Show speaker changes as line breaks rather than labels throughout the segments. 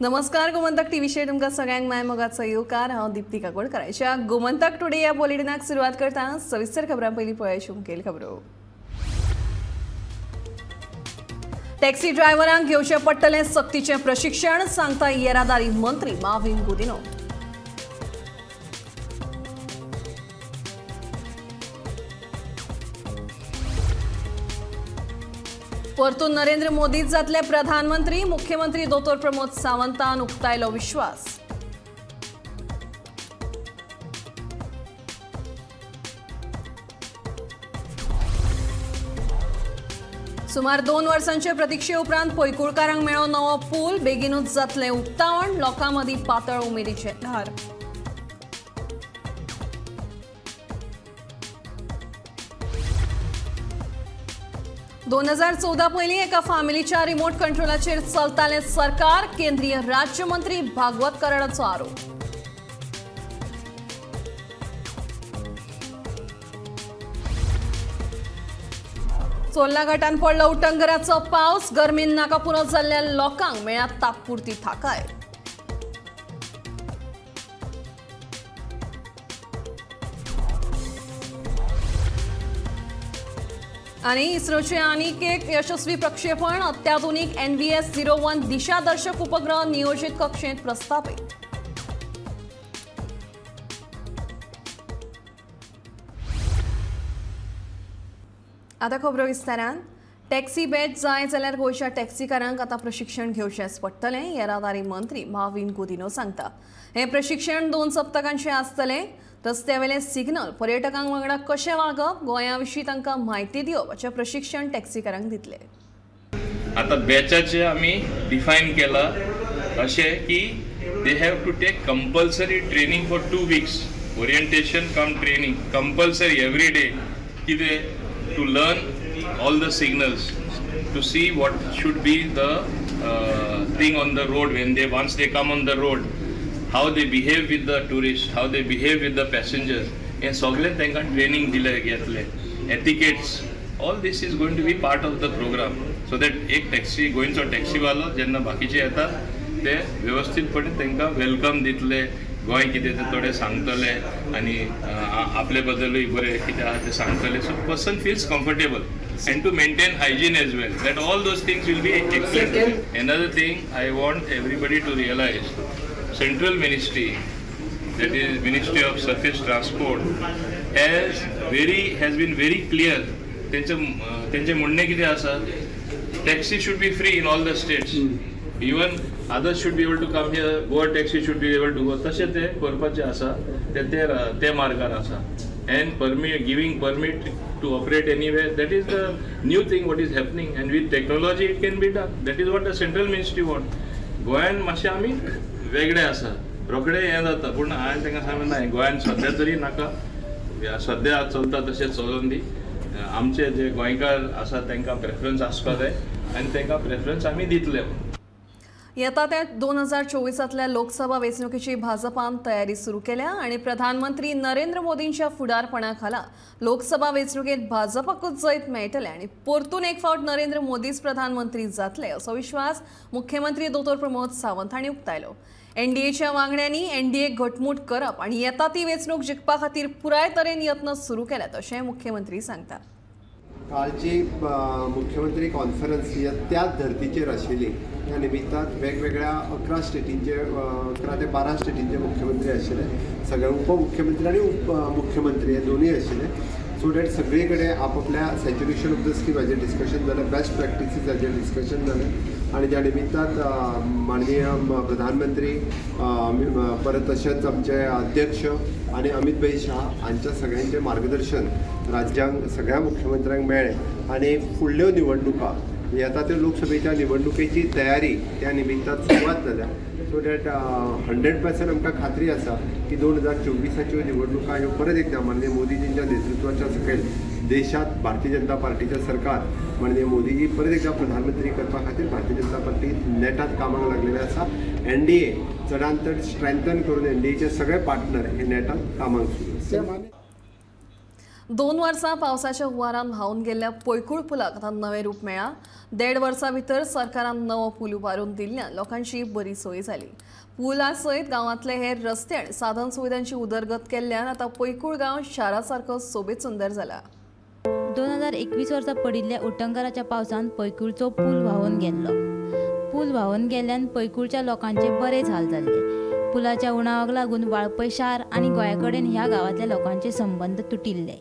नमस्कार, गोमंतक टीव्हीचेर तुमकां सगळ्यांक माय मोगाचो येवकार. हांव दीप्ती काकोडकर. गोमंतक टुडे ह्या बुलेटिनाक सुरवात करता. सविस्तर खबरां पयलीं पळयात मुखेल खबरो. टॅक्सी ड्रायव्हरांक घेवचें पडटलें सक्तीचें प्रशिक्षण, सांगता येरादारी मंत्री माविन गुदिन्हो. परतून नरेंद्र मोदीच जातले प्रधानमंत्री, मुख्यमंत्री दोतोर प्रमोद सावंतान उक्तायलो विश्वास. सुमार 2 वर्सांचे प्रतिक्षे उपरांत पैकुळकारांक मेळ्ळो नवो पूल, बेगीनूच जातलें उक्तावण, लोकां मदीं पातळ उमेदीचें ल्हार. दोन 2014 पयलीं एका फामिलीच्या रिमोट कंट्रोलाचेर चलतालें सरकार, केंद्रीय राज्यमंत्री भागवत कराडाचो आरोप. चोर्ला घाटान पडलो उटंगराचो पावस, गरमीन नाका पुरो जाल्ल्या लोकांक मेळ्ळ्या तात्पुरती थाकाय. आनी इस्रोचे आनीक एक यशस्वी प्रक्षेपण, अत्याधुनिक NVS 01 दिशादर्शक उपग्रह नियोजित कक्षेंत प्रस्थापित. आतां खबरो विस्तारान. टॅक्सी बॅच जाय जाल्यार गोंयच्या टॅक्सीकारांक आतां प्रशिक्षण घेवचेंच पडटलें, येरादारी मंत्री माविन गुदिन्हो सांगता. हें प्रशिक्षण 2 सप्तकांचें आसतलें. रस्त्यावेले सिग्नल, पर्यटकांक वांगडा कशें वागप, गोंया विशीं तांकां म्हायती दिवप अशें प्रशिक्षण टॅक्सीकारांक दितले.
आतां बॅचाचें आमी डिफायन केलां अशें की they have to take compulsory training for 2 weeks, orientation cum training compulsory every day. कितें to learn all the signals, to see what should be the thing on the road when they once they come on the road, how they behave with the tourists, how they behave with the passengers. हें सगळें तांकां training दिलें घेतलें. Etiquettes, all this is going to be part of the program, so that एक taxi गोंयचो टॅक्सीवालो जेन्ना बाकीचे येता ते वेवस्थीतपणे तांकां welcome दितले, गोंय कितें तें थोडें सांगतले आनी आपले बद्दलूय बरें कितें आहा तें सांगतले. So person feels comfortable and to maintain hygiene as well, that all those things will be explained. Another thing I want everybody to realise, Central Ministry, that is Ministry of Surface Transport, has been very clear. तेंचें म्हणणें कितें आसा, taxi should be free in all the states, even others should be able to come here, Goa taxi should be able to go. तशें तें करपाचें आसा, ते ते मार्गार आसा. And permit, giving permit to operate anywhere, that is the new thing what is happening, and with technology it can be done. That is what the central ministry want. गोंयान मातशें आमी वेगळे आसा, रोखडें हें जाता, पूण हांवें तांकां सांगलें ना, गोंयान सद्या तरी नाका, सद्या चलता तशें चलोवन दी. आमचे जे गोंयकार आसा तांकां प्रेफरन्स आसपा जाय आनी तांकां प्रेफरन्स आमी दितले.
येता त्या 2024 लोकसभा वेंचणुकेची भाजपान तयारी सुरू केल्या आनी प्रधानमंत्री नरेंद्र मोदींच्या फुडारपणा खाला लोकसभा वेंचणुकेत भाजपाकूच जैत मेळटलें आनी परतून एक फावट नरेंद्र मोदीच प्रधानमंत्री जातले असो विश्वास मुख्यमंत्री दोतोर प्रमोद सावंत हांणी उक्तायलो. एनडीएच्या वांगड्यांनी एनडीए घटमूट करप आनी येता ती वेंचणूक जिखपा खातीर पुराय तरेन यत्न सुरू केल्यात अशें मुख्यमंत्री सांगतात.
कालची मुख्यमंत्री कॉन्फरन्स ही त्याच धर्तीचेर आशिल्ली. त्या निमित्तान वेगवेगळ्या 11 स्टेटींचे 11 ते 12 स्टेटींचे मुख्यमंत्री आशिल्ले, सगळे उपमुख्यमंत्री आनी उपमुख्यमंत्री हे दोनूय आशिल्ले. सो that सगळे कडेन आपापल्या सॅच्युरेशन ऑफ the scheme हाजेर डिस्कशन जालें, बेस्ट प्रॅक्टिसीस हाजेर डिस्कशन जालें आनी त्या निमित्तान माननीय प्रधानमंत्री परत तशेंच आमचे अध्यक्ष आनी अमित भाई शाह हांच्या सगळ्यांचें मार्गदर्शन राज्यांक सगळ्या मुख्यमंत्र्यांक मेळ्ळें आनी फुडल्यो निवडणुका येता त्यो लोकसभेच्या निवडणुकेची तयारी त्या निमित्तान सुरवात जाल्या. सो that 100% आमकां खात्री आसा की 2024 निवडणुका ह्यो परत एकदां माननीय मोदीजींच्या नेतृत्वाच्या सकयल देशांत भारतीय जनता पार्टीचें सरकार माननीय मोदीजी परत एकदां प्रधानमंत्री करपा खातीर भारतीय जनता पार्टी नेटात कामाक लागलेलें आसा. एनडीए चडांत चड स्ट्रेंथन करून एनडीएचे सगळे पार्टनर हे नेटान कामाक सुरू आसा.
2 वर्सां पावसाच्या हुंवारान व्हांवन गेल्ल्या पैकूळ पुलाक आतां नवें रूप मेळ्ळां. 1.5 वर्सां भितर सरकारान नवो पूल उबारून दिल्ल्यान लोकांची बरी सोय जाली. पुला सयत गांवांतले हेर रस्ते आनी साधन सुविधांची उदरगत केल्ल्यान आतां पैकूळ गांव शारा सारको सोबीत सुंदर जाला.
2021 वर्सा पडिल्ल्या उटंगाराच्या पावसान पैकूळचो पूल व्हांवन गेल्लो. पूल व्हांवन गेल्ल्यान पैकूळच्या लोकांचे बरेच हाल जाल्ले. पुलाच्या उणावाक लागून वाळपय शार आनी गोंया कडेन ह्या गांवांतल्या लोकांचे संबंद तुटिल्ले.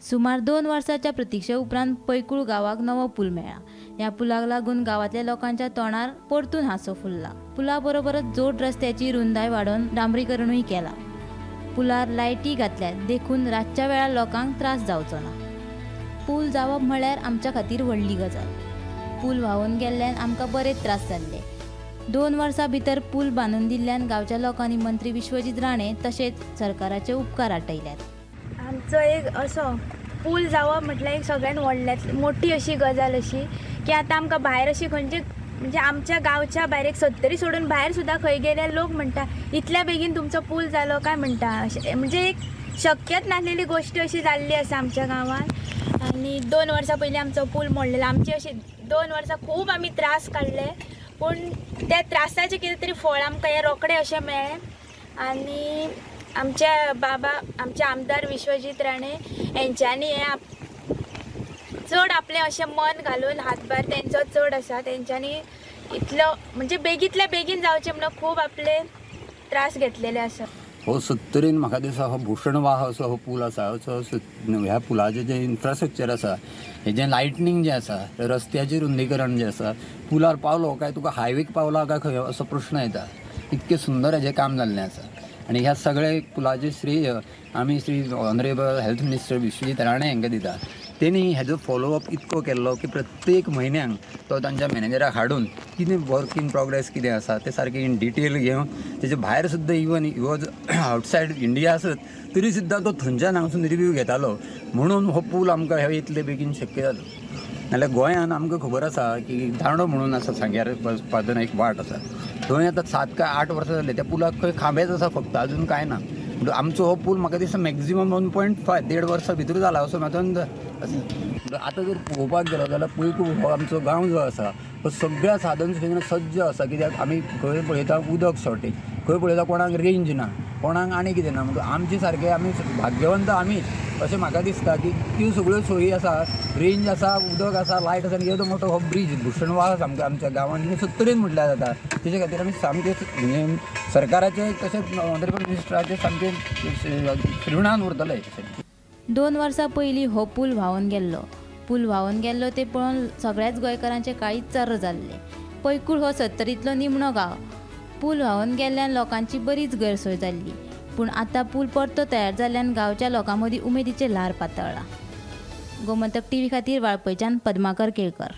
सुमार 2 वर्सांच्या प्रतिक्षे उपरांत पैकूळ गांवाक नवो पूल मेळ्ळा. ह्या पुलाक लागून गांवांतल्या लोकांच्या तोंडार परतून हांसो फुल्ला. पुला बरोबरच जोड रस्त्याची रुंदाय वाडोवन डांबरीकरणूय केला. पुलार लायटी घातल्यात देखून रातच्या वेळार लोकांक त्रास जावचो ना. पूल जावप म्हळ्यार आमच्या खातीर व्हडली गजाल. पूल व्हांवन गेल्ल्यान आमकां बरेच त्रास जाल्ले. 2 वर्सां भितर पूल बांदून दिल्ल्यान गांवच्या लोकांनी मंत्री विश्वजीत राणे तशेंच सरकाराचे उपकार आटयल्यात.
आमचो एक असो पूल जावप म्हटल्यार एक सगळ्यात व्हडल्यांतली मोठी अशी गजाल अशी की आतां आमकां भायर अशी खंयची म्हणजे आमच्या गांवच्या भायर एक सत्तरी सोडून भायर सुद्दां खंय गेल्यार लोक म्हणटा इतल्या बेगीन तुमचो पूल जालो काय म्हणटा. अशें म्हणजे एक शक्यच नासलेली गोश्ट अशी जाल्ली आसा आमच्या गांवांत. आनी 2 वर्सां पयलीं आमचो पूल मोडलेलो. आमची अशी 2 वर्सां खूब आमी त्रास काडले, पूण त्या त्रासाचें कितें तरी फळ आमकां हें रोखडें अशें मेळ्ळें. आनी आमच्या बाबा आमचे आमदार विश्वजीत राणे हेंच्यांनी हें चड आपलें अशें मन घालून हातभार तेंचो चड आसा. तेंच्यांनी इतलो म्हणजे बेगींतल्या बेगीन जावचें म्हणून खूब आपले त्रास घेतलेले आसा.
हो सत्तरीन म्हाका दिसता हो भूषणवाह असो हो पूल आसा. असो ह्या पुलाचें जें इन्फ्रास्ट्रक्चर आसा, हेजें लायटनींग जें आसा, रस्त्याचें रुंदीकरण जें आसा, पुलार पावलो काय तुका हायवेक पावला काय खंय असो प्रश्न येता. इतकें सुंदर हेजें काम जाल्लें आसा. आनी ह्या सगळे पुलाचें श्रेय आमी Shri honourable health minister Vishwajit Rane हांकां दिता. तेणी हेजो फॉलोअप इतको केल्लो की प्रत्येक म्हयन्याक तो तांच्या मॅनेजराक हाडून कितें वर्क इन प्रोग्रेस कितें आसा तें सारकें इन डिटेल घेवन तेजे भायर सुद्दां even he was outside India आसत तरी सुद्दां तो थंयच्यान हांगासून रिव्यू घेतालो. म्हणून हो पूल आमकां हे इतले बेगीन शक्य जालो. नाल्यार गोंयांत आमकां खबर आसा की दांडो म्हणून आसा सांग्यार वचपाक एक वाट आसा, थंय आतां 7 काय 8 वर्सां जालीं त्या पुलाक खंय खांबेच आसा फक्त, अजून कांय ना. म्हणटूच आमचो हो पूल म्हाका दिसता मॅक्झिमम 1.5 1.5 वर्सां भितर जाला असो म्हाजो अंदाज आसा. आतां जर पळोवपाक गेलो जाल्यार पैकूळ हो आमचो गांव जो आसा हो सगळ्या साधन सुविधान सज्ज आसा. कित्याक आमी खंय पळयता उदक शॉर्टेज, खंय पळयता कोणाक रेंज ना, कोणाक आनी कितें ना. म्हणटूच आमचे सारके आमी भाग्यवंत आमीच अशें म्हाका दिसता की त्यो सगळ्यो सोयी आसा, रेंज आसा, उदक आसा, लायट आसा. आनी येदो मोठो हो ब्रीज भूषणवाह सामको आमच्या गांवांत सत्तरीन म्हटल्यार जाता. तेजे खातीर आमी सामके सरकाराचे तशेंच ऑनरेबल मिनिस्टराचे सामके ऋणान उरतले.
2 वर्सां पयलीं हो पूल व्हांवन गेल्लो. पूल व्हांवन गेल्लो तें पळोवन सगळ्याच गोंयकारांचें काळीज चर्र जाल्लें. पैकूळ हो सत्तरींतलो निमणो गांव. पूल व्हांवन गेल्ल्यान लोकांची बरीच गैरसोय जाल्ली, पूण आतां पूल परतो तयार जाल्ल्यान गांवच्या लोकां मदीं उमेदीचें ल्हार पातळ्ळां. गोमंतक टीव्ही खातीर वाळपयच्यान पद्माकर केळकर.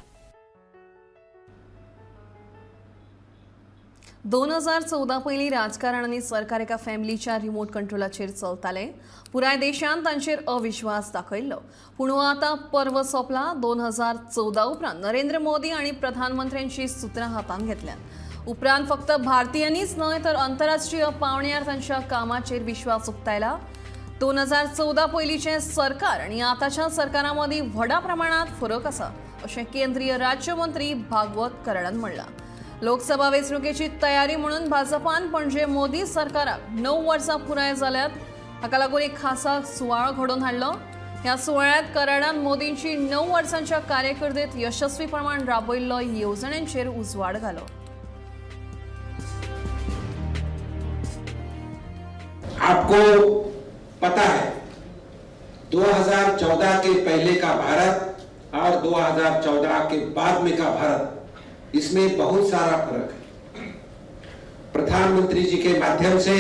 2014 पयलीं राजकारण आनी सरकार एका फॅमिलीच्या रिमोट कंट्रोलाचेर चलतालें. पुराय देशान तांचेर अविश्वास दाखयल्लो. पूण हो आतां पर्व सोंपला. 2014 उपरांत नरेंद्र मोदी आनी प्रधानमंत्र्यांची सुत्रां हातांत घेतल्यात. उपरांत फक्त भारतीयांनीच न्हय तर आंतरराष्ट्रीय पावंड्यार तांच्या कामाचेर विश्वास उक्तायला. 2014 पयलींचें सरकार आनी आतांच्या सरकारा मदीं व्हडा प्रमाणांत फरक आसा अशें केंद्रीय राज्यमंत्री भागवत कराडान म्हणलां. लोकसभा वेंचणुकेची तयारी म्हणून भाजपान पणजे मोदी सरकाराक 9 वर्सां पुराय जाल्यात. हाका लागून एक खासा सुवाळो घडोवन हाडलो. ह्या सुवाळ्यांत कराडान मोदींची 9 वर्सांच्या कार्यकिर्दीत यशस्वीपणान राबयल्लो येवजण्यांचेर उजवाड घालो.
आपको पता है 2014 के पहले का भारत और 2014 के बाद में का भारत, इसमें बहुत सारा फर्क है। प्रधानमंत्री जी के माध्यम से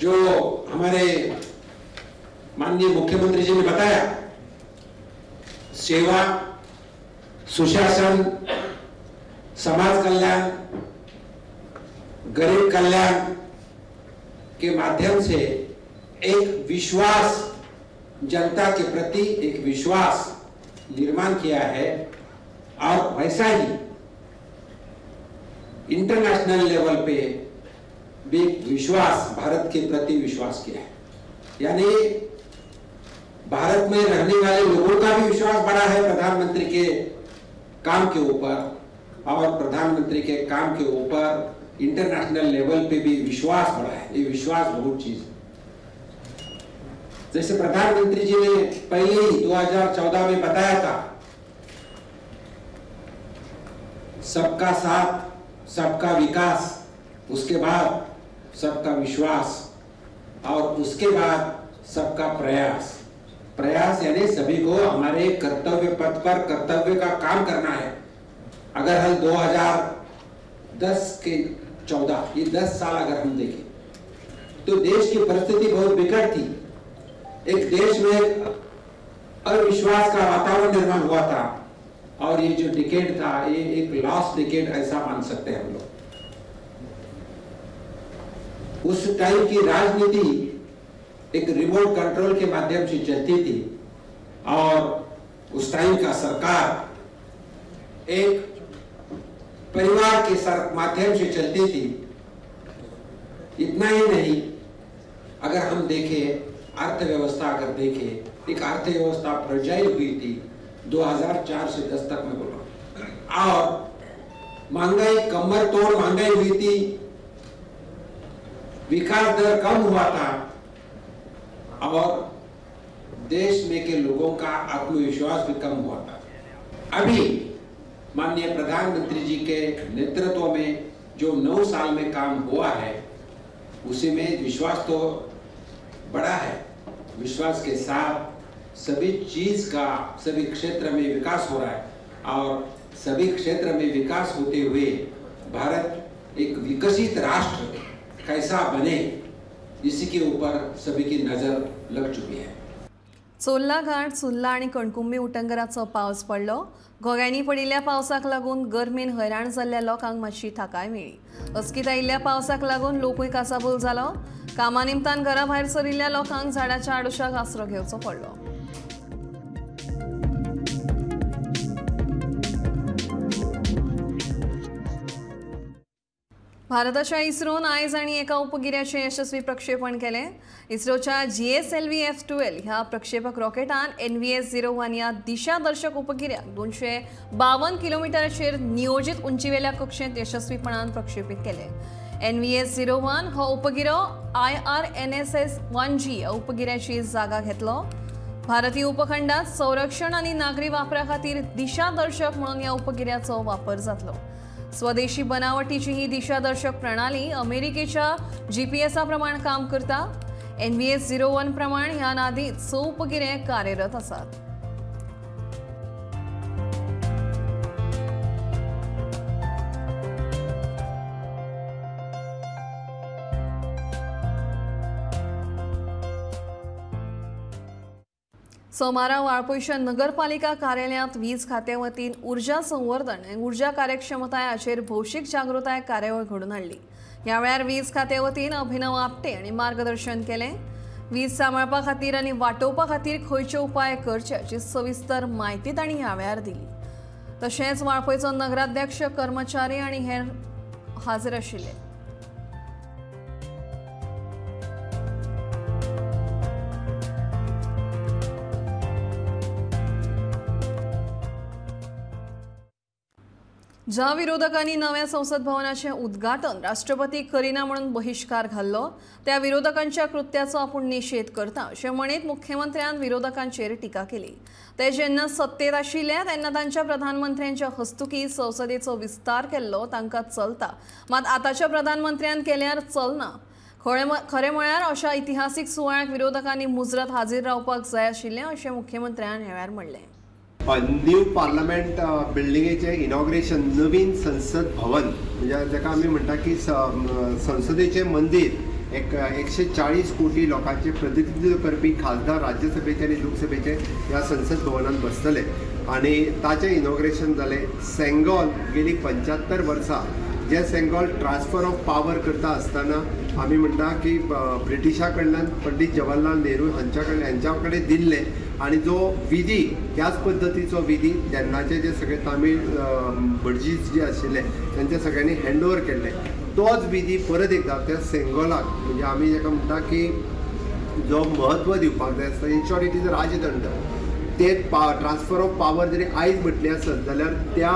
जो हमारे माननीय मुख्यमंत्री जी ने बताया, सेवा, सुशासन, समाज कल्याण, गरीब कल्याण के माध्यम से एक विश्वास, जनता के प्रति एक विश्वास निर्माण किया है। और वैसा ही इंटरनेशनल लेवल पे भी विश्वास, भारत के प्रति विश्वास किया है, यानी भारत में रहने वाले लोगों का भी विश्वास बढ़ा है प्रधानमंत्री के काम के ऊपर, और प्रधानमंत्री के काम के ऊपर इंटरनेशनल लेवल पे भी विश्वास बढ़ा है। ये विश्वास बहुत चीज है। जैसे प्रधानमंत्री जी ने पहले ही 2014 में बताया था, सबका साथ सबका विकास, उसके बाद सबका विश्वास, और उसके बाद सबका प्रयास। प्रयास यानी सभी को हमारे कर्तव्य पथ पर कर्तव्य का काम करना है। अगर हम 2010 के 14, ये 10 साल अगर हम देखें तो देश की परिस्थिति बहुत विकट थी। एक देश में अविश्वास का वातावरण निर्माण हुआ था, और ये जो डिकेड था ये एक लॉस्ट डिकेड ऐसा मान सकते हैं हम लोग। उस टाइम की राजनीति एक रिमोट कंट्रोल के माध्यम से चलती थी, और उस टाइम का सरकार एक परिवार के माध्यम से चलती थी। इतना ही नहीं, अगर हम देखें अर्थव्यवस्था, अगर देखें एक अर्थव्यवस्था फ्रेजाइल हुई थी 2004 से 10 तक में बोला, और महंगाई कमर तोड़ महंगाई हुई थी, विकास दर कम हुआ था, और देश में के लोगों का आत्मविश्वास भी कम हुआ था। अभी माननीय प्रधानमंत्री जी के नेतृत्व में जो 9 साल में काम हुआ है, उसी में विश्वास तो बढ़ा है। विश्वास के साथ सभी चीज का सभी क्षेत्र में विकास हो रहा है, और सभी क्षेत्र में विकास होते हुए भारत एक विकसित राष्ट्र कैसा बने, इसी के ऊपर सभी की नजर लग चुकी है।
चोर्ला घाट, सुर्ला आनी कणकुंबी उटंगराचो पावस पडलो। घोग्यांनी पडिल्ल्या पावसाक लागून गरमेन हैराण जाल्ल्या लोकांक मातशी थाकाय मेळ्ळी। अचकीत आयिल्ल्या पावसाक लागून लोकूय कासाबूल जालो। कामा निमतान घरा भायर सरिल्ल्या लोकांक झाडाच्या आडोशाक आसरो घेवचो पडलो। भारताच्या इस्रोन आयज आनी एका उपगिऱ्याचें यशस्वी प्रक्षेपण केलें। इस्रोच्या GSLV F-12 ह्या प्रक्षेपक रॉकेटान NVS-01 ह्या दिशादर्शक उपगिऱ्याक 252 किलोमिटराचेर नियोजीत उंचीवेल्या कक्षेंत यशस्वीपणान प्रक्षेपीत केलें। NVS-01 हो उपगिरो IRNSS-1G ह्या उपगिऱ्याची जागा घेतलो। भारतीय उपखंडात संरक्षण आनी नागरी वापरा खातीर दिशादर्शक म्हणून ह्या उपगिऱ्याचो वापर जातलो। स्वदेशी बनावटीची ही दिशादर्शक प्रणाली अमेरिकेच्या जीपीएसा प्रमाण काम करता। NVS-01 प्रमाण ह्या नादीत 6 उपगिरे कार्यरत आसात। सोमारा वाळपयच्या नगरपालिका कार्यालयांत वीज खात्या वतीन ऊर्जा संवर्धन आनी ऊर्जा कार्यक्षमताय हाचेर भौशीक जागृताय कार्यावळ घडोवन हाडली। ह्या वेळार वीज खात्या वतीन अभिनव आपटे हांणी मार्गदर्शन केलें। वीज सांबाळपा खातीर आनी वाटोवपा खातीर खंयचे उपाय करचे हाची सविस्तर म्हायती तांणी ह्या वेळार दिली। तशेंच वाळपयचो नगराध्यक्ष, कर्मचारी आनी हेर हाजीर आशिल्ले। ज्या विरोधकांनी नव्या संसद भवनाचे उद्घाटन राष्ट्रपती करीना म्हणून बहिष्कार घाल्लो त्या विरोधकांच्या कृत्याचो आपूण निषेध करता अशें म्हणीत मुख्यमंत्र्यान विरोधकांचेर टिका केली। ते जेन्ना सत्तेर आशिल्ले तेन्ना तांच्या प्रधानमंत्र्यांच्या हस्तुकी संसदेचो विस्तार केल्लो तांकां चलता, मात आतांच्या प्रधानमंत्र्यान केल्यार चलना। खरें म्हळ्यार अशा इतिहासीक सुवाळ्याक विरोधकांनी मुजरत हाजीर रावपाक जाय आशिल्लें अशें मुख्यमंत्र्यान ह्या वेळार म्हणलें।
न्यू पार्लमेंट बिल्डिंगेचें इनॉग्रेशन, नवीन संसद भवन म्हणजे जाका आमी म्हणटा की संसदेचें मंदीर, एक 140 कोटी लोकांचें प्रतिनिधित्व करपी खासदार राज्यसभेचे आनी लोकसभेचे ह्या संसद भवनांत बसतले आनी ताचें इनॉग्रेशन जालें। सेंगॉल गेली 75 वर्सां जे सेंगॉल ट्रान्सफर ऑफ पावर करता आसतना आमी म्हणटा की ब्रिटिशा कडल्यान पंडित जवाहरलाल नेहरू हांच्या कडेन दिल्लें आनी जो विधी त्याच पद्दतीचो विधी तेन्नाचे जे सगळे तामीळ भटजीज जे आशिल्ले तांच्या सगळ्यांनी हँड ओवर केल्ले। तोच विधी परत एकदा त्या सेंगोलाक म्हणजे आमी जेका म्हणटा की जो म्हत्व दिवपाक जाय आसता, इन शॉर्ट it is राजदंड, ते ट्रान्सफर ऑफ पावर जरी आयज म्हटली आसत जाल्यार त्या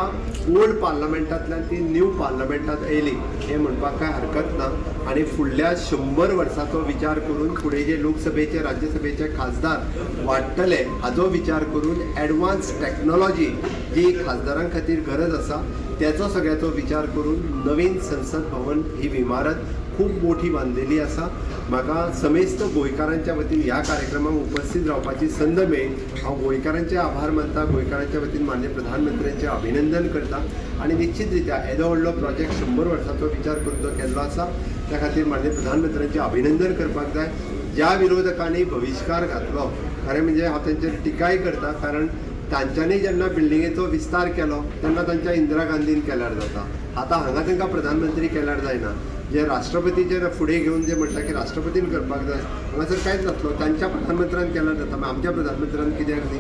ओल्ड पार्लमेंटांतल्यान ती न्यू पार्लमेंटांत येयली हें म्हणपाक कांय हरकत ना. आनी फुडल्या 100 वर्सांचो विचार करून फुडें जे लोकसभेचे राज्यसभेचे खासदार वाडटले हाजो विचार करून एडवान्स टॅक्नॉलॉजी जी खासदारां खातीर गरज आसा त्याचो सगळ्याचो विचार करून नवीन संसद भवन ही इमारत खूब मोठी बांदलेली आसा. म्हाका समेस्त गोंयकारांच्या वतीन ह्या कार्यक्रमाक उपस्थित रावपाची संद मेळ्ळी. हांव गोंयकारांचे आभार मानता, गोंयकारांच्या वतीन माननीय प्रधानमंत्र्यांचें अभिनंदन करता आनी निश्चित रित्या येदो व्हडलो प्रोजेक्ट 100 वर्सांचो विचार करून तो केल्लो आसा त्या खातीर माननीय प्रधानमंत्र्यांचें अभिनंदन करपाक जाय. ज्या विरोधकांनी बहिश्कार घातलो खरें म्हणजे हांव तांचेर टिकाय करता, कारण तांच्यांनी जेन्ना बिल्डिंगेचो विस्तार केलो तेन्ना तांच्या इंदिरा गांधीन केल्यार जाता, आतां हांगा तांकां प्रधानमंत्री केल्यार जायना. जे राष्ट्रपतीचेर फुडें घेवन जे म्हणटा की राष्ट्रपतीन करपाक जाय, हांगासर कांयच नासलो, तांच्या प्रधानमंत्र्यान केल्यार जाता, मागीर आमच्या प्रधानमंत्र्यान कित्याक न्ही?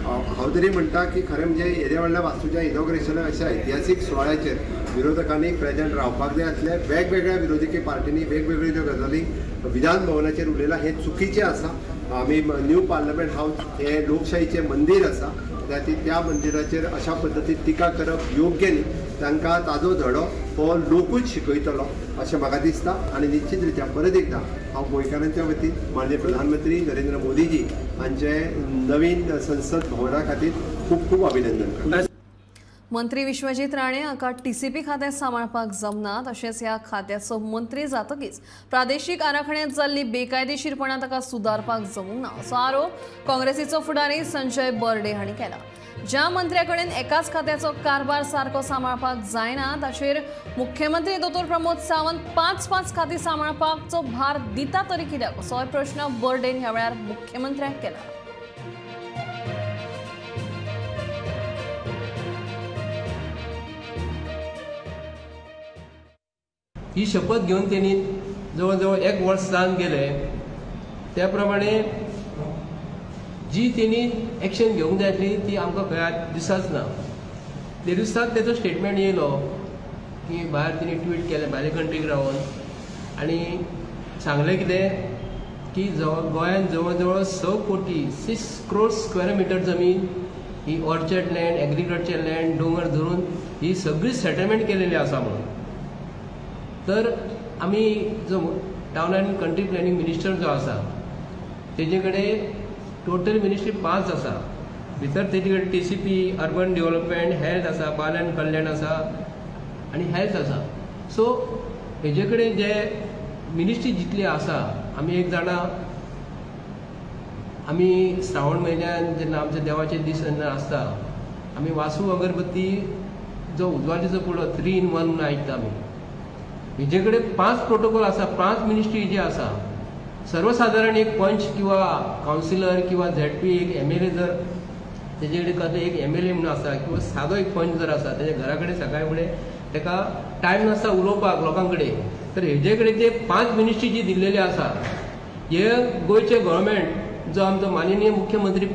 हांव तरी म्हणटा की खरें म्हणजे येद्या व्हडल्या वास्तूच्या इनॉग्रेशनाक अशा ऐतिहासीक सुवाळ्याचेर विरोधकांनी प्रेजंट रावपाक जाय आसलें. वेगवेगळ्या विरोधी पार्टींनी वेगवेगळ्यो ज्यो गजाली विधान भवनाचेर उलयलां हें चुकीचें आसा. आमी न्यू पार्लमेंट हावस हें लोकशाहीचें मंदीर आसा, त्या खातीर त्या मंदिराचेर अशा पद्दतीन टिका करप योग्य न्ही. तांकां ताजो धडो हो लोकूच शिकयतलो अशें म्हाका दिसता. आनी निश्चित रित्या परत एकदां हांव गोंयकारांच्या वतीन माननीय प्रधानमंत्री नरेंद्र मोदीजी हांचे नवीन संसद भवना खातीर खूब खूब अभिनंदन करता.
मंत्री विश्वजीत राणे हांकां टीसीपी खातें सांबाळपाक जमना, तशेंच ह्या खात्याचो मंत्री जातकीच प्रादेशीक आराखड्यांत जाल्ली बेकायदेशीरपणां ताका सुदारपाक जमूंक ना असो आरोप काँग्रेसीचो फुडारी संजय बर्डे हांणी केला. ज्या मंत्र्या कडेन एकाच खात्याचो कारभार सारको सांबाळपाक जायना ताचेर मुख्यमंत्री दोतोर प्रमोद सावंत 5-5 खातीं सांबाळपाचो भार दिता तरी कित्याक असोय प्रश्न बर्डेन ह्या वेळार मुख्यमंत्र्यांक केला.
ही शपथ घेवन तेणी जवळ जवळ 1 वर्स जावन गेले, त्या प्रमाणे जी तेणी एक्शन घेवंक जाय आसली ती आमकां खंय दिसच ना. ते दिसाक तेचो स्टेटमेंट येयलो की भायर तेणी ट्वीट केलें भायले कंट्रीक रावन आनी सांगलें कितें की गोंयांत जवळ जवळ 6 कोटी 6 क्रोड स्क्वेअर मिटर जमीन ही ऑर्चर्ड लँड, एग्रीकल्चर लँड, दोंगर धरून ही सगळी सेटलमेंट केलेली आसा म्हणून. तर आमी जो town and country planning minister जो आसा तेजे कडेन टोटल मिनिस्ट्री 5 आसा, भितर तेजे कडेन TCP, urban development, health आसा, बाल आनी कल्याण आसा आनी हेल्थ आसा. सो हेजे कडेन जे मिनिस्ट्री जितली आसा, आमी एक जाणा आमी श्रावण म्हयन्यान जेन्ना आमच्या देवाचे दीस जेन्ना आसता आमी वासू अगरबत्ती जो उजवातीचो पुडो 3 in 1 म्हणून आयकता आमी. हेजे कडेन 5 प्रोटोकॉल आसा, 5 मिनिस्ट्री जी आसा. सर्वसाधारण एक पंच किंवा कावन्सिलर किंवा झेडपी एक MLA जर तेजे कडेन कसलो एक MLA म्हणून आसा किंवा सादो एक पंच जर आसा तेज्या घरा कडेन सकाळी फुडें तेका टायम नासता उलोवपाक लोकां कडेन, तर हेजे कडेन ते 5 मिनिस्ट्री जी दिल्लेली आसा हे गोंयचे गव्हर्मेंट जो आमचो माननीय मुख्यमंत्री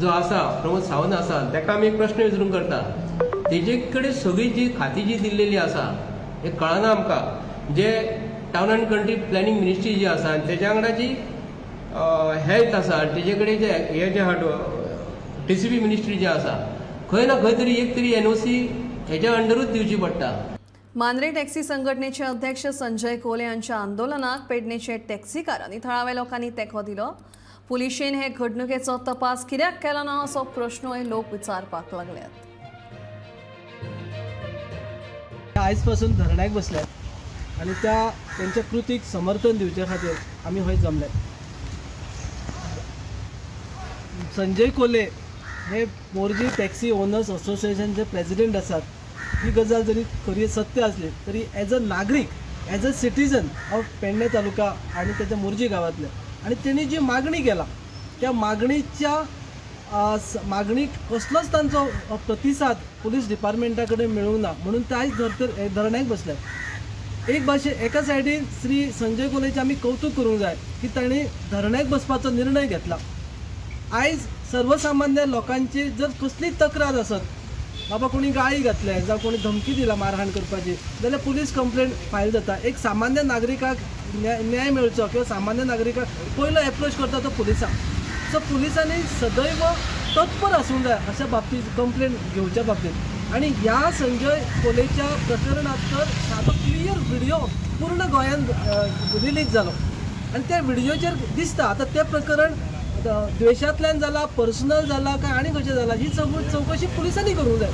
जो आसा प्रमोद सावंत आसा तेका आमी एक प्रश्न विचारून करता, तेजे कडेन सगळी जी खाती जी दिल्लेली आसा हे कळना आमकां. जे town and country planning ministry जी आसा आनी तेज्या वांगडा जी हेल्थ आसा आनी तेजे कडेन जे हे जे आहा TCP ministry जी आसा खंय ना खंय तरी एक तरी NOC हेज्या अंडरूच दिवची पडटा.
मांद्रे टॅक्सी संघटनेचे अध्यक्ष संजय कोले यांच्या आंदोलनाक पेडणेचे टॅक्सीकार आनी थळाव्या लोकांनी तेंको दिलो. पुलिशेन हे घडणुकेचो तपास कित्याक केलो ना असो प्रश्नूय लोक विचारपाक लागल्यात.
आयज पासून धरण्याक बसल्यात आनी त्या तेंच्या कृतीक समर्थन दिवचे खातीर आमी हय जमल्यात. संजय कोले हे मोरजी टॅक्सी ओनर्स असोसिएशनचे प्रेसिडेंट आसात. ही गजाल जरी खरी सत्य आसली तरी एज अ नागरीक, as a citizen of Pedne taluka आनी तेच्या मोरजी गांवांतले आनी तेणी जी मागणी केला त्या मागणीच्या मागणीक कसलोच तांचो प्रतिसाद पुलीस डिपार्टमेंटा कडेन मेळूंक ना म्हणून ते आयज धरण्याक बसल्यात. एक भाशेन एका सायडीन श्री संजय कोलेचें आमी कौतूक करूंक जाय की तांणी धरण्याक बसपाचो निर्णय घेतला. आयज सर्वसामान्य लोकांची जर कसली तक्रार आसत बाबा कोणी गाळी घातले जावं कोणी धमकी दिला मारहाण करपाची जाल्यार पुलीस कंप्लेंट फायल जाता. एक सामान्य नागरिकाक न्याय मेळचो किंवा सामान्य नागरिकाक पयलो एप्रोच करता तो पुलिसांक. सो पुलिसांनी सदैव तत्पर आसूंक जाय अशा बाबतींत, कंप्लेंट घेवच्या बाबतींत. आनी ह्या संजय कोलेच्या प्रकरणांत तर सादो क्लियर व्हिडियो पूर्ण गोंयांत रिलीज जालो आनी त्या व्हिडियोचेर दिसता आतां तें प्रकरण द्वेशांतल्यान जाला, पर्सनल जाला काय आनी कशें जाला ही चवकशी पुलिसांनी करूंक जाय.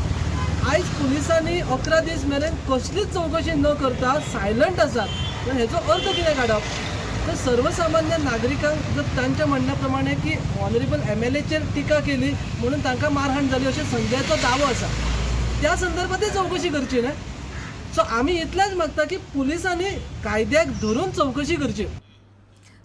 आयज पुलिसांनी 11 दीस मेरेन कसलीच चवकशी न करता सायलंट आसात, हेचो अर्थ कितें काडप? तर सर्वसामान्य नागरिकांक जर तांच्या म्हणण्या प्रमाणे की ऑनरेबल MLAचेर टिका केली म्हणून तांकां मारहाण जाली अशें संजयाचो दावो आसा, त्या संदर्भातय चवकशी करची न्हय. सो आमी इतलेंच मागता की पुलिसांनी कायद्याक धरून चवकशी करची.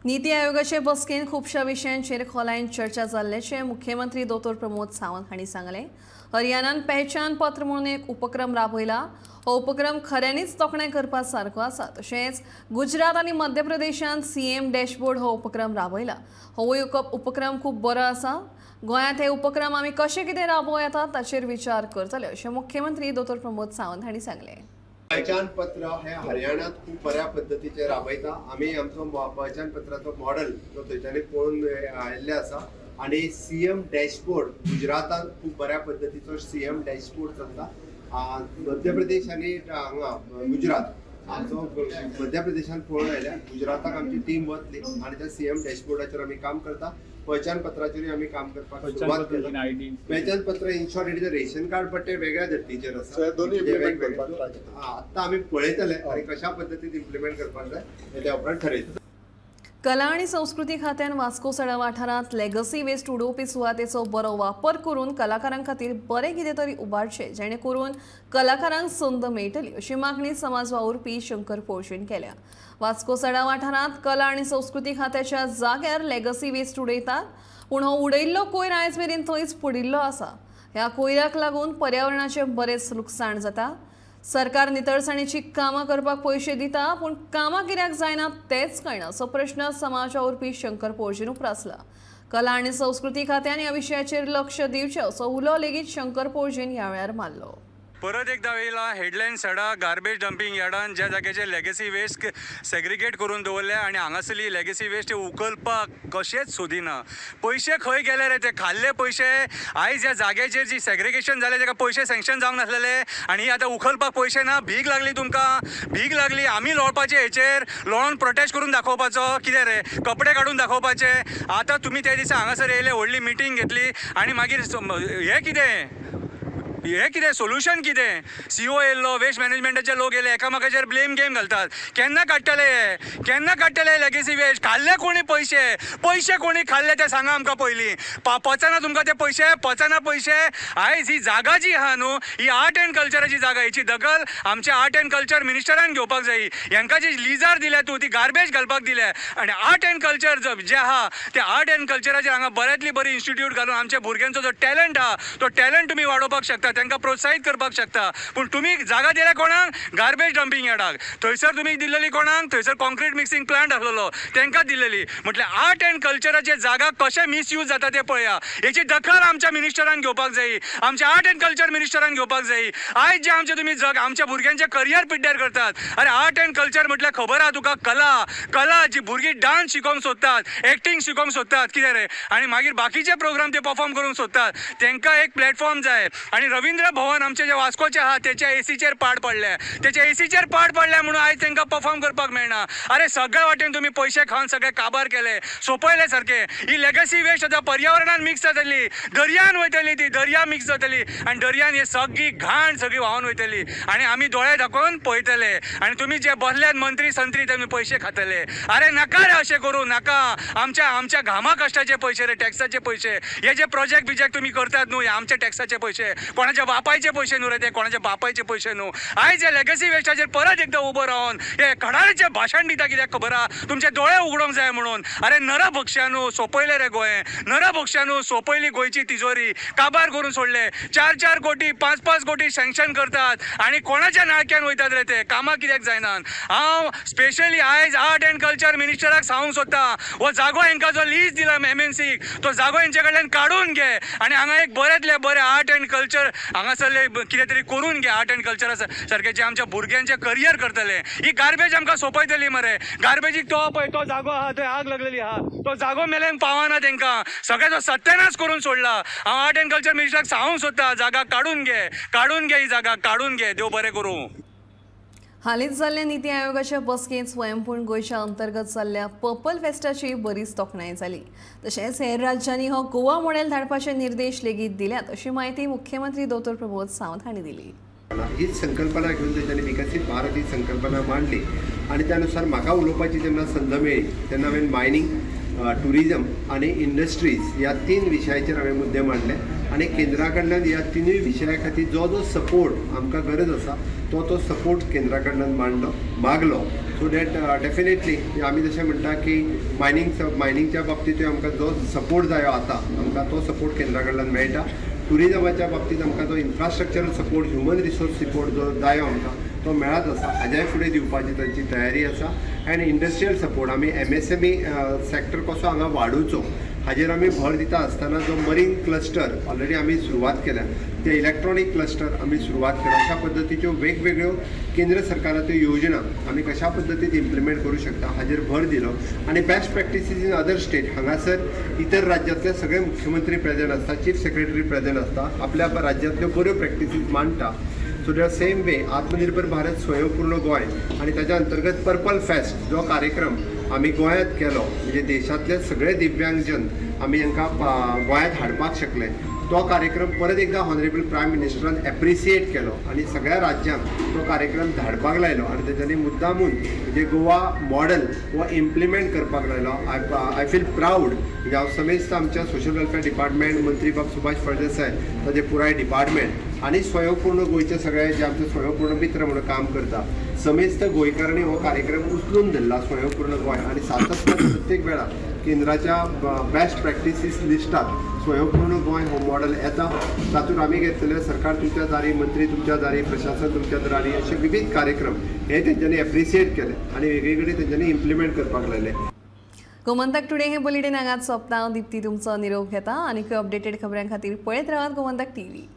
नीती आयोगाचे बसकेन खुबश्या विशयांचेर खोलायेन चर्चा जाल्ल्याचें मुख्यमंत्री दोतोर प्रमोद सावंत हांणी सांगलें. हरियाणान पहचान पत्र म्हणून एक उपक्रम राबयला. हो उपक्रम खऱ्यांनीच तोखणाय करपा सारको आसा. तशेंच गुजरात आनी मध्य प्रदेशान CM dashboard हो उपक्रम राबयला. होवूय उपक्रम खूब बरो आसा. गोंयांत हे उपक्रम आमी कशें कितें राबोवं येता ताचेर विचार करतले अशें मुख्यमंत्री दोतोर प्रमोद सावंत हांणी सांगलें.
पहचान पत्र हे हरियाणात खूब बऱ्या पद्दतीचे राबयता. आमी आमचो पहचान पत्राचो मॉडल जो थंयच्यानी पळोवन आयिल्ले आसा आनी CM dashboard गुजरातान खूब बऱ्या पद्दतीचो CM dashboard चलता. मध्य प्रदेश आनी हांगा गुजरात आमचो मध्य प्रदेशान पळोवन आयल्या, गुजराताक आमची टीम वतली आनी त्या CM डॅशबोर्डाचेर आमी काम करता. पहचान पत्राचेरूय आमी काम करपाक सुरवात केली. पहचान पत्र in short it is a ration card, but ते वेगळ्या धर्तीचेर आसा. आतां आमी पळयतले आनी कशा पद्दतीन इम्प्लिमेंट करपाक जाय हें त्या उपरांत ठरयतले.
कला आनी संस्कृती खात्यान वास्को सडा वाठारांत लेगसी वेस्ट उडोवपी सुवातेचो बरो वापर करून कलाकारां खातीर बरें कितें तरी उबारचें जेणे करून कलाकारांक संद मेळटली अशी मागणी समाज वावुरपी शंकर पोळशेन केल्या. वास्को सडा वाठारांत कला आनी संस्कृती खात्याच्या जाग्यार लेगसी वेस्ट उडयतात, पूण हो उडयल्लो कोयर आयज मेरेन थंयच पडिल्लो आसा. ह्या कोयराक लागून पर्यावरणाचें बरेंच लुकसाण जाता. सरकार नितळसाणेची कामां करपाक पयशे दिता, पूण कामां कित्याक जायना तेंच कळना असो प्रश्न समाज वावुरपी शंकर पोळशेन उप्रासला. कला आनी संस्कृती खात्यान ह्या विशयाचेर लक्ष दिवचें असो उलो लेगीत शंकर पोळशेन ह्या वेळार मारलो.
परत एकदा येयला हेडलायन सडा गार्बेज डम्पिंग यार्डान ज्या जाग्याचे लेगसी वेस्ट सेग्रिगेट करून दवरल्या आनी हांगासरली लेगसी वेस्ट उखलपाक कशेंच सोदिना. पयशे खंय गेले रे ते खाल्ले पयशे? आयज ह्या जाग्याचेर जी सेग्रिगेशन जालें ताका पयशे सँक्शन जावंक नासलेले आनी आतां उखलपाक पयशे ना. भीक लागली तुमकां, भीक लागली. आमी लोळपाचे हेचेर लोळोन प्रोटेस्ट करून दाखोवपाचो कितें रे, कपडे काडून दाखोवपाचे. आतां तुमी त्या दिसा हांगासर येयले, व्हडली मिटींग घेतली आनी मागीर हें कितें, हें कितें सोल्युशन कितें? CO येयल्लो, वेस्ट मॅनेजमेंटाचे लोक येयले, एकामेकाचेर ब्लेम गेम घालतात. केन्ना काडटले हे, केन्ना काडटले लेगसी वेस्ट? खाल्ले कोणी पयशे? पयशे कोणी खाल्ले ते सांगा आमकां पयलीं. पचना तुमकां ते पयशे, पचना पयशे. आयज ही जागा जी आहा न्हू, ही आर्ट एंड कल्चराची जागा, हेची दखल आमच्या आर्ट एंड कल्चर मिनिस्टरान घेवपाक जायी. हेंकां जी लिजार दिल्या तूं ती गार्बेज घालपाक दिल्या. आनी आर्ट एंड कल्चर जे आहा ते आर्ट एंड कल्चराचेर हांगा बऱ्यांतली बरी इन्स्टिट्यूट घालून आमच्या भुरग्यांचो जो टॅलंट आहा तो टॅलंट तुमी वाडोवपाक शकता, तांकां प्रोत्साहीत करपाक शकता. पूण तुमी जागा दिल्या कोणाक? गार्बेज डम्पिंग यार्डाक. थंयसर तुमी दिल्लेली कोणाक? थंयसर कॉन्क्रीट मिक्सिंग प्लांट आसलेलो तांकां दिल्लेली. म्हटल्यार आर्ट एंड कल्चराचे जागा कशें मिसयूज जाता ते पळया. हेची दखल आमच्या मिनिस्टरान घेवपाक जायी, आमच्या आर्ट एंड कल्चर मिनिस्टरान घेवपाक जायी. आयज जे आमचे तुमी जग आमच्या भुरग्यांचे करियर पिड्ड्यार करतात. अरे आर्ट एंड कल्चर म्हटल्यार खबर आहा तुका, कला, कला जी भुरगीं डान्स शिकोवंक सोदतात, एक्टींग शिकोवंक सोदतात कितें रे, आनी मागीर बाकीचे प्रोग्राम ते परफॉर्म करूंक सोदतात, तांकां एक प्लॅटफॉर्म जाय. आनी रवींद्र भवन आमचे जे वास्कोचे आहा तेच्या एसीचेर पाड पडले, तेच्या एसीचेर पाड पडले म्हणून आयज तांकां परफॉर्म करपाक मेळना. अरे सगळ्या वाटेन तुमी पयशे खावन सगळे काबार केले, सोंपयले सारके. ही लेगसी वेस्ट आतां पर्यावरणान मिक्स जातली, दर्यान वयतली, ती दर्या मिक्स जातली आनी दर्यान ही सगळी घाण सगळी व्हांवन वयतली आनी आमी दोळे दाखोवन पळयतले. आनी तुमी जे बसल्यात मंत्री संत्री तुमी पयशे खातले. अरे नाका रे अशें करूं नाका. आमच्या आमच्या घामा कश्टाचे पयशे रे, टॅक्साचे पयशे. हे जे प्रोजेक्ट बिजेक्ट तुमी करतात न्हू, हे आमच्या टॅक्साचे पयशे, कोणाच्या बापायचे पयशे न्हू रे ते, कोणाच्या बापायचे पयशे न्हू. आयज हे लेगसी वेस्टाचेर परत एकदां उबो रावन हे खडारीचें भाशण दिता कित्याक खबर आहा? तुमचे दोळे उगडोंक जाय म्हणून. अरे नरभक्षानू सोंपयले रे गोंय, नरभक्षानू सोंपयली गोंयची तिजोरी, काबार करून सोडले. 4-4 कोटी 5-5 कोटी सँक्शन करतात आनी कोणाच्या नाळक्यान वयतात रे ते, कामां कित्याक जायनात? हांव स्पेशली आयज आर्ट एंड कल्चर मिनिस्टराक सांगूंक सोदता, हो जागो हेंकां जो लीज दिला MNCक तो जागो हेंचे कडल्यान काडून घे आनी हांगा एक बऱ्यांतले बरें आर्ट एंड कल्चर हांगासरले कितें तरी करून घे आर्ट अँड कल्चर सारकें जें आमच्या भुरग्यांचें करियर करतलें. ही गार्बेज आमकां सोंपयतली मरे. गार्बेजीक तो पळय तो जागो आहा थंय आग लागलेली आहा, तो जागो मेल्यान पावना तांकां, सगळ्याचो सत्यानाश करून सोडला. हांव आर्ट अँड कल्चर मिनिस्टराक सांगूंक सोदता, जागा काडून घे, काडून घे, ही जागा काडून घे. देव बरें करूं.
हालींच जाल्ल्या निती आयोगाच्या बसकेंत स्वयंपूर्ण गोंयच्या अंतर्गत जाल्ल्या पर्पल फेस्टाची बरीच तोखणाय जाली. तशेंच हेर राज्यांनी हो गोवा मॉडेल धाडपाचे निर्देश लेगीत दिल्यात अशी म्हायती मुख्यमंत्री दोतोर प्रमोद सावंत हांणी दिली.
हीच संकल्पना घेवन तेंच्यांनी विकसीत भारत ही संकल्पना मांडली आनी त्यानुसार म्हाका उलोवपाची जेन्ना संद मेळ्ळी तेन्ना हांवें मायनींग, टुरिजम आनी इंडस्ट्रीज ह्या 3 विशयाचेर हांवें मुद्दे मांडले आनी केंद्रा कडल्यान ह्या 3 विशया खातीर जो जो सपोर्ट आमकां गरज आसा तो तो सपोर्ट केंद्रा कडल्यान मागलो. सो that definitely आमी जशें म्हणटा की मायनिंगच्या बाबतींतूय आमकां जो सपोर्ट जायो आतां आमकां तो सपोर्ट केंद्रा कडल्यान मेळटा. टुरिजमाच्या बाबतींत आमकां जो infrastructural support, human resource support जो जायो आमकां तो मेळत आसा, हाज्याय फुडें दिवपाची तांची तयारी आसा. अँड इंडस्ट्रियल सपोर्ट आमी MSME sector कसो हांगा वाडोवचो हाजेर आमी भर दिता आसतना जो मरीन क्लस्टर ऑलरेडी आमी सुरवात केल्या, ते इलेक्ट्रॉनीक क्लस्टर आमी सुरवात केल्या, अशा पद्दतीच्यो वेगवेगळ्यो केंद्र सरकाराच्यो योजना आमी कशा पद्दतीन इम्प्लिमेंट करूं शकता हाजेर भर दिलो. आनी best practices in other state, हांगासर इतर राज्यांतले सगळे मुख्यमंत्री प्रेझेंट आसता, चीफ सेक्रेटरी प्रेझेंट आसता, आपल्या राज्यांतल्यो बऱ्यो प्रॅक्टिसीस मांडटा. So the same way Atmanirbhar Bharat Swayampurna Goa आनी ताच्या अंतर्गत पर्पल फेस्ट जो कार्यक्रम आमी गोंयांत केलो, म्हणजे देशांतले सगळे दिव्यांगजन आमी हांकां गोंयांत हाडपाक शकले, तो कार्यक्रम परत एकदा ऑनरेबल प्रायम मिनिस्टरान एप्रिसिएट केलो आनी सगळ्या राज्यांक तो कार्यक्रम धाडपाक लायलो आनी तेंच्यांनी मुद्दामून म्हणजे गोवा मॉडल हो इम्प्लिमेंट करपाक लायलो. I feel proud, म्हणजे हांव समेस्त आमच्या सोशल वेलफेअर डिपार्टमेंट, मंत्री बाब सुभाष फळदेसाय ताजे पुराय डिपार्टमेंट आनी स्वयंपूर्ण गोंयचे सगळे जे आमचे स्वयंपूर्ण मित्र म्हणून काम करता समेस्त गोंयकारांनी हो कार्यक्रम उचलून धरला स्वयंपूर्ण गोंय आनी सातत्यान प्रत्येक वेळा केंद्राच्या बेस्ट प्रॅक्टिसीस लिस्टात स्वयंपूर्ण गोंय हो मॉडल येता. तातूंत आमी घेतलेले सरकार तुमच्या दारी, मंत्री तुमच्या दारी, प्रशासन तुमच्या दारी असे विविध कार्यक्रम हे तेंच्यांनी एप्रिसिएट केले आनी वेगळे कडेन तेंच्यांनी इम्प्लिमेंट करपाक लायले.
गोमंतक टुडे हे बुलेटिन हांगाच सोंपता. दीप्ती तुमचो निरोप घेता आनी अपडेटेड खबरां खातीर पळयत रावात गोमंतक टीव्ही.